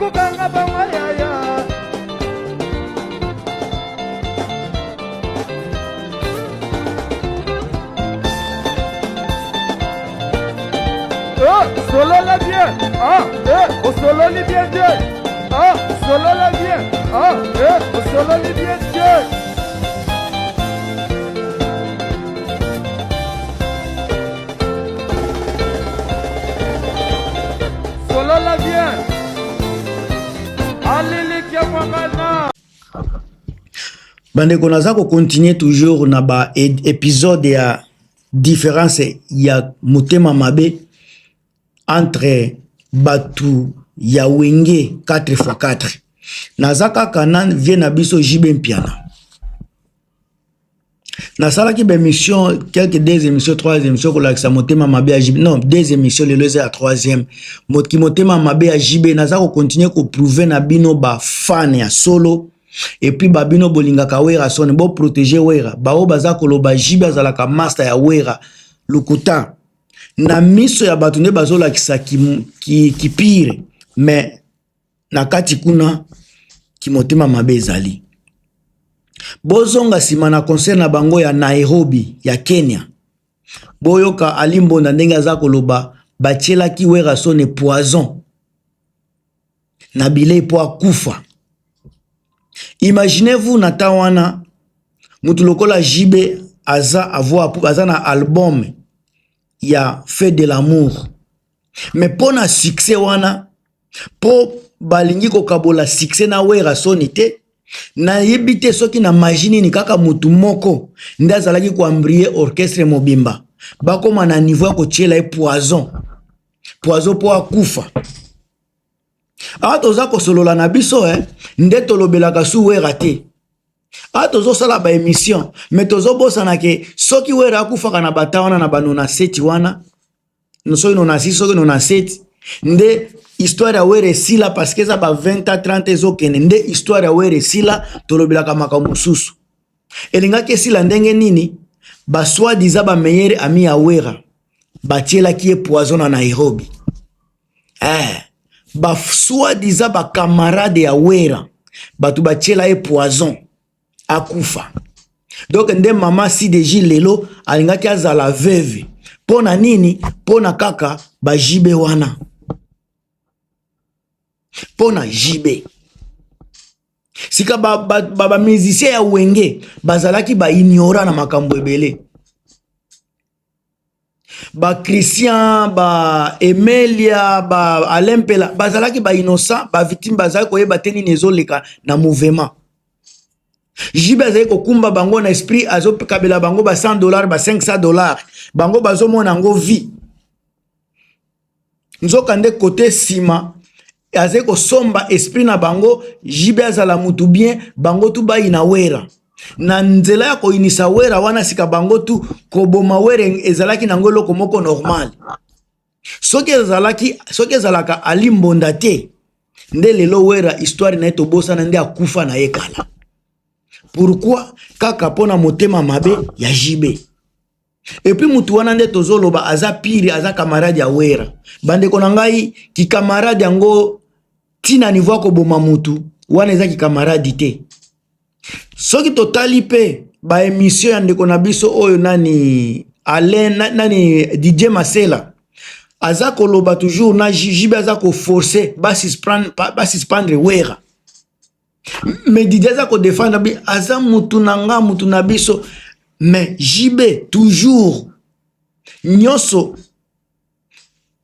kokanga bango yaya. Eh, solola bien. Ah, eh, osololi bien te. Ah, solola bien. Ah, eh, osololi bien te. Solola bien. Alilike mwangana. Bandeko, naza kocontinue toujours na ba épisode ya différence ya motema mabe entre bato ya Wenge 4x4. Naza kaka na vie na biso JB Mpiana. Nasalaki baémission, quelques deux émissions, trois émissions, kolakisa motema mabe ya JB. Non, deux émissions, lelo eza ya troisième. Moki motema mabe ya JB, naza kocontinue koprouve na bino bafan ya solo. Et puis babino bolingaka Wera Son, boprotege Wera. Bao baza koloba JB azalaka master ya Wera, lokuta. Na miso ya bato nde bazolakisa kipire ki, ki mais na kati kuna kimotema mabe ezali. Bozonga nsima na concert na bango ya Nairobi ya Kenya, boyoka Ali Mbonda ndenge aza koloba batielaki Werrason poison na bilei mpo akufa. Imaginez-vous, na temps wana mutu lokola JB aza avoir aza na album ya Fait de l'amour, mais mpo na succès wana, mpo balingi kokabola succès na Werrason te. Nayebi te soki na magie nini, kaka mutu moko nde azalaki koembrouiller orchestre mobimba, bakóma na niveau ya kotiela ye poison, poison mpo akufa. Awa toza kosolola na biso nde tolobelaka su Wera te. Awa tozosala baémission, mais tozobosana ke soki Wera akufaka na bata wana na banona 7 wana, soki nona 6, soki nona 7, nde histoire ya Wera esila, parce que eza ba 20 a 30 ezokende, nde histoire ya Wera esila. Tolobelaka makambo mosusu. Elingaki esila ndenge nini? Basoi-disant bameilleur ami ya Wera batielaki ye poison na Nairobi. Basoi-disant bacamarade ya Wera, bato batiela ye poison, akufa. Donc nde mama CDJ lelo alingaki azala veuve. Mpo na nini? Mpo na kaka baJB wana, mpo na JB. Sika bamusicien ba, ba, ba ya Wenge bazalaki baignora na makambo ebele. Bachristien, ba Emelia, ba Alain Mpela bazalaki bainnocent, bavictime, bazalaki koyeba te nini ezoleka na mouvement. JB azali kokumba bango na esprit, azokabela bango ba 100 $, ba 500 $, bango bazomona yango vie. Nzoka nde kote nsima azali kosomba esprit na bango. JB azala mutu bien, bango tu bayina Wera. Na nzela ya koyinisa Wera wana, sika bango tu koboma Wera ezalaki nango eloko moko normal. Soki ezalaki, soki ezalaka Ali Mbonda te, nde lelo Wera histoire na ye tobosana, nde akufa na ye kala. Pourquoi? Kaka mpona motema mabe ya JB. Et puis mutu wana nde tozoloba aza pire, aza camarade ya Wera. Bandeko na ngai, kikamarade yango ntina niveau ya koboma mutu wana eza kikamarade te. Soki totali mpe baémission ya ndeko na biso oyo nani, Alain nani, Didier Masela, aza koloba toujours na JB aza koforce basuspendre Wera, mais Didier aza kodefendre bi aza mutu na nga, mutu na biso. Mais JB toujours nyonso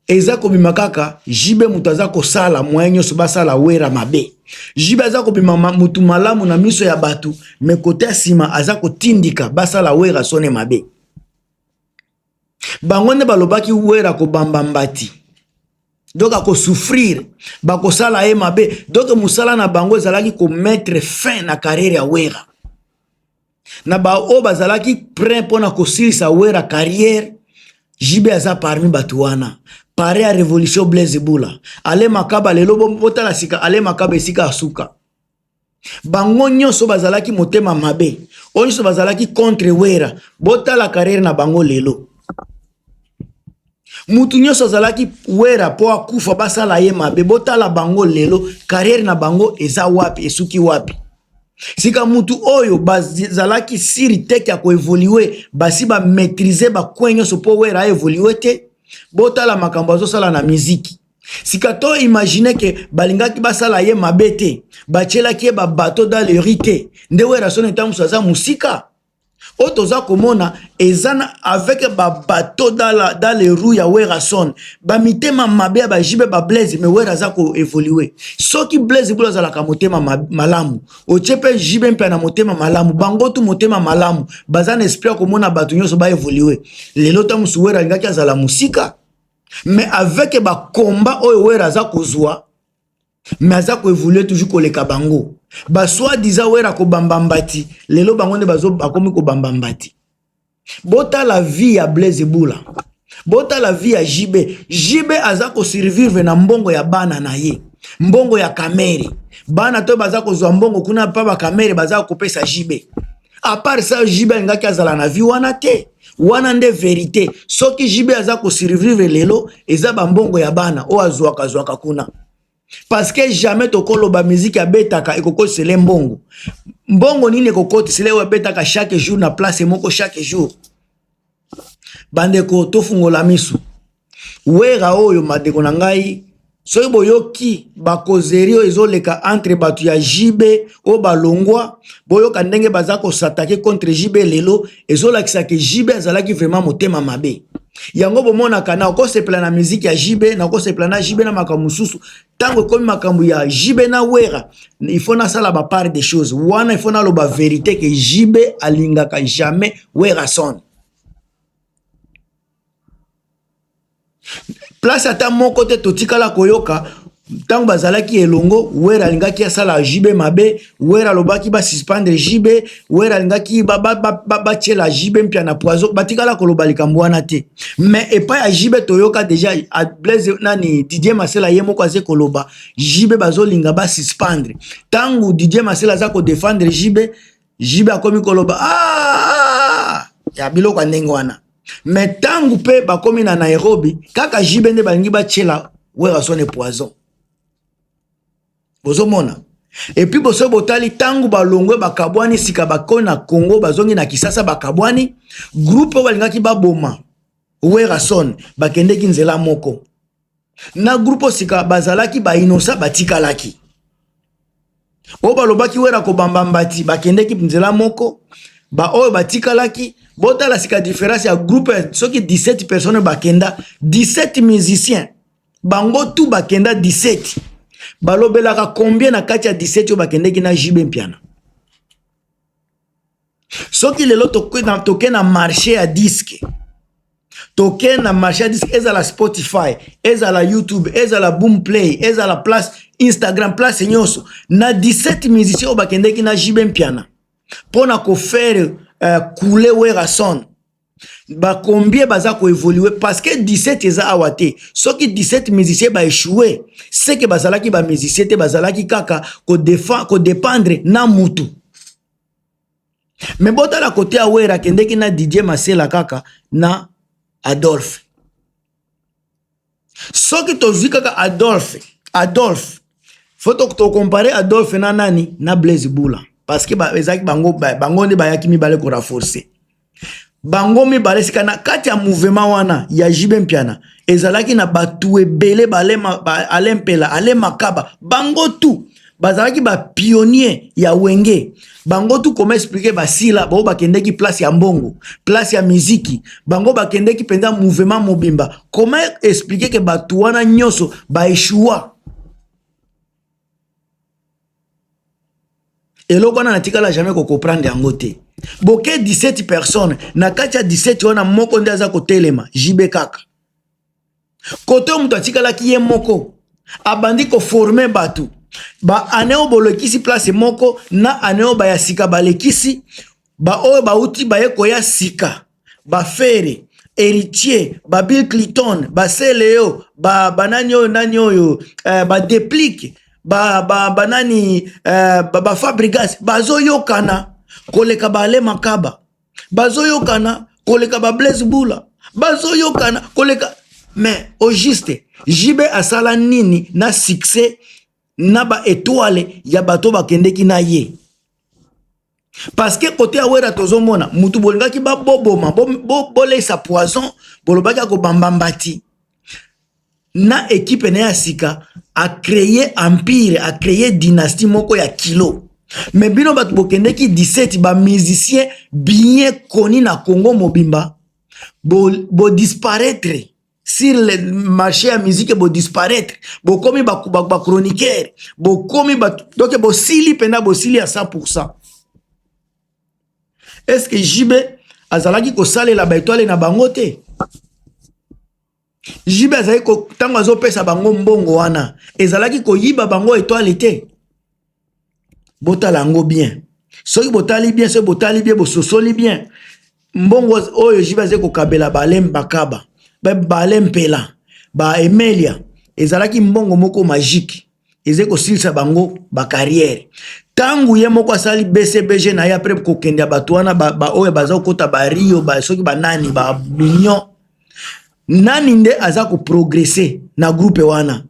eza kobima kaka JB moto aza kosala moyen nyonso basala Wera mabe. JB aza kobima mutu malamu na miso ya bato, mais kote ya nsima aza kotindika basala Wera sone mabe. Bango nde balobaki Wera kobamba mbati, donc akosouffrir, bakosala ye mabe. Donc mosala na bango ezalaki komettre fin na carrière ya Wera. Na baoyo bazalaki prêt mpona kosilisa Wera carrière, JB aza parmi bato wana. Pare ya révolution Blaise Bula, Ale Makaba, lelo botala sika Ale Makaba esika asuka. Bango nyonso bazalaki motema mabe, oyo nyonso bazalaki contre Wera, botala carrière na bango lelo. Mutu nyonso azalaki Wera mpo akufa basala ye mabe. Botala bango lelo, carrière na bango eza wapi, esuki wapi? Sika mutu oyo bazalaki siri teke ya koevolue, basi ba maîtriser ba coin nyonso mpo Wera aevolue te. Botala makambo azosala na miziki. Sika to imagine ke balingaki basala ye mabe te, batielaki ye ba bateau dans le riz te, nde Werrason ntango mosusu aza mosika. Oyo toza komona eza na avec ba bateau dans les roues ya Werrason, ba mitema mabe ya ba JB ba Blaise, mais Werra aza ko évoluer. Soki Blaise Bula azalaka motema malamu, otie pe JB mpe na motema malamu, bango tu motema malamu, baza na esprit ya komona bato nyonso ba évoluer. Lelo ntango mosusu Werra alingaki azala mosika, mais avec ba combat oyo Werra aza kozwa, mais aza koévolue toujours koleka bango. Ba soi-disant Wera kobamba mbati, lelo bango nde bazo bakomi kobamba mbati. Botala vie ya Blaise Bula, botala vie ya JB. JB aza kosurvivre na mbongo ya bana na ye, mbongo ya Kamere. Bana to baza kozwa mbongo kuna pa ba Kamere baza kopesa JB. À part ça, JB alingaki azala na vie wana te. Wana nde verité. Soki JB aza kosurvivre lelo, eza ba mbongo ya bana oyo azwaka zwaka kuna. Parce que jamais tokoloba musique abetaka ekokotisele mbongo. Mbongo nini ekokotisele oyo abetaka chaque jour na place moko chaque jour? Bandeko, tofungola misu. Wera oyo madeko na ngai, soki boyoki bakozeri oyo ezoleka entre bato ya JB oyo balongwa, boyoka ndenge baza kosatake contre JB lelo, ezolakisa ke JB azalaki vraiment motema mabe. Yango bomonaka na okosepela na musique ya JB, na okosepela na JB na makambo mosusu. Ntango ekomi makambo ya JB na Wera, il faut nasala ba part des choses wana, il faut naloba vérité ke JB alingaka jamais Werrason. Place ata moko te totikala koyoka ntango bazalaki elongo, Wera alingaki asala JB mabe, Wera alobaki basuspendre JB, Wera alingaki batiela JB mpia na poison, batikala koloba likambo wana te. Mais epai ya JB toyoka deja Blaise nani Didier Masela ye moko aze koloba JB bazolinga basuspendre. Ntango Didier Masela aza kodefendre JB, JB akomi koloba ah, ya biloko ya ndenge wana. Mais ntango mpe bakomi na Nairobi, kaka JB nde balingi batiela Werrason poison. Bozomona. Et puis boso botali ntango balongwe bakabwani sika bakomi na Congo, bazongi na Kisasa bakabwani, groupe oyo balingaki baboma Werrason bakendeki nzela moko. Na groupe sika bazalaki ba innocent batikalaki. Oyo balobaki Wera kobamba mbati bakendeki nzela moko, ba oyo batikalaki. Botala sika différence ya groupe, soki 17 personnes bakenda, 17 musiciens bango tu bakenda 17, balobelaka combien na kati ya 17 oyo bakendeki na JB Mpiana? Soki lelo toke na marché ya disque, toke na marché ya disque, ezala Spotify, ezala YouTube, ezala Boomplay, ezala place Instagram, place nyonso, na 17 musiciens oyo bakendeki na JB Mpiana mpona kofaire couler Werrason, bakombie baza koévolue? Parce que 17 eza awa te. Soki 17 musiciens baéchoue, seke bazalaki bamusicien te, bazalaki kaka kodépendre na mutu. Me botala kote ya Wera, akendeki na Didier Masela kaka na Adolphe. Soki tozwi kaka Adolphe, Adolphe fo tokompare Adolphe na nani? Na Blaise Bula, parce que ezalaki bango, bango nde bayaki mibale korenforcer bango mibale. Sika na kati ya mouvement wana ya JB Mpiana ezalaki na bato ebele, Alain Mpela, Alain Makaba, bango tu bazalaki bapionnier ya Wenge. Bango tu, koma expliquer basila bao bakendeki place ya mbongo, place ya miziki, bango bakendeki mpenza mouvement mobimba. Koma expliquer ke bato wana nyonso baeshua? Eloko wana natikala jamais kocomprendre yango te. Boke 17 personnes, na kati ya 17 wana moko nde aza kotelema, JB kaka. Kote oyo moto atikalaki ye moko abandi koforme bato, baane oyo bolekisi place moko na ane oyo baya sika balekisi, baoyo bauti baye koya sika, bafere Héritier, ba Bill Clinton, baseleo, banani oyo nani oyo, badeplique, banani, bafabrigas bazoyokana koleka baale Makaba, bazoyokana koleka ba Blaise Bula, bazoyokana koleka. Mais au juste, JB asala nini na succès na ba étoile ya bato bakendeki na ye? Parce que côté ya Wera, tozomona mutu bolingaki baboboma, bolesa bo, poison, bolobaki akobamba mbati na équipe na ye ya sika, acréer empire, acréer dynastie moko ya kilo. Mais bino bato bokendeki 17 bamusicien bien connu na Congo mobimba, bodisparaître bo sur le marché ya musique, bodisparaître, bokomi bachroniqueur, bokomi, donc bosili mpenza, bosili ya 100. Est ce que JB azalaki kosalela baétoile na bango te? JB azalaki, ntango azopesa bango mbongo wana, ezalaki koyiba bango étoile te? Botala yango bien. Soki botali bien, soki botali bien, bososoli bien, mbongo oyo JB azali kokabela balembakaba, bale mpela, baemelia, ezalaki mbongo moko magique, ezali kosilisa bango bacarrière. Ntango ye moko asali BCBG na ye, après kokende ya bato wana oyo baza kokɔta bario ba, soki banani baminion nani nde aza koprogresser na groupe wana.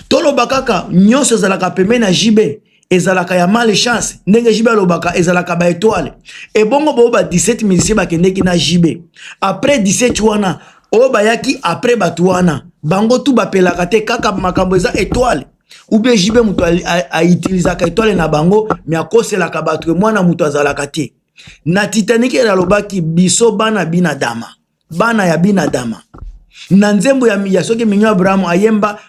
Toloba kaka nyonso ezalaka pembeni na JB ezalaka ya malchance. Ndenge JB alobaka, ezalaka baétoile. Ebongo boyo ba 17 musicien bakendeki na JB, après 17 wana oyo bayaki après bato wana, bango tu bapelaka te, kaka makambo eza étoile ou bien JB moto autilisaka étoile na bango, me akoselaka bato. Mwana moto azalaka te na Titanic. Alobaki biso bana binadama, bana ya binadama, na nzembo ya soki Minyo Abrahamu ayemba,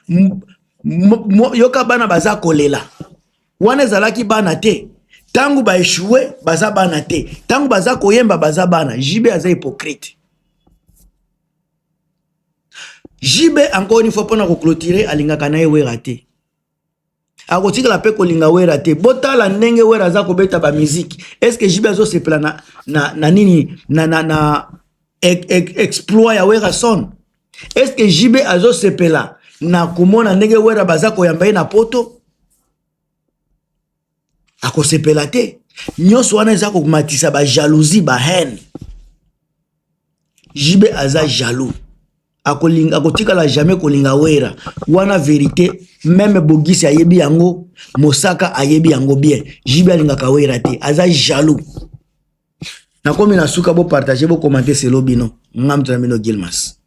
yoka bana baza kolela. Wana ezalaki bana te. Ntango baéchouer, baza bana te. Ntango baza koyemba, baza bana. JB aza hypocrite. JB, encore une fois, mpona koclôturer, alingaka na ye Wera te, akotikala mpe kolinga Wera te. Botala ndenge Wera aza kobeta bamiziki. Est ce que JB azosepela na nini, na exploit ya Werason? Est ce que JB azosepela na komona ndenge Wera baza koyamba ye na Poto? Akosepela te. Nyonso wana eza komatisa bajalousie, bahaine. JB aza jaloux, akolinga, akotikala jamais kolinga Wera. Wana vérité. Même Bogisi ayebi yango, Mosaka ayebi yango bien. JB alingaka Wera te, aza jaloux. Nakomi na suka. Bopartager, bocommenter selo bino. Nga moto na bino, Gilmas.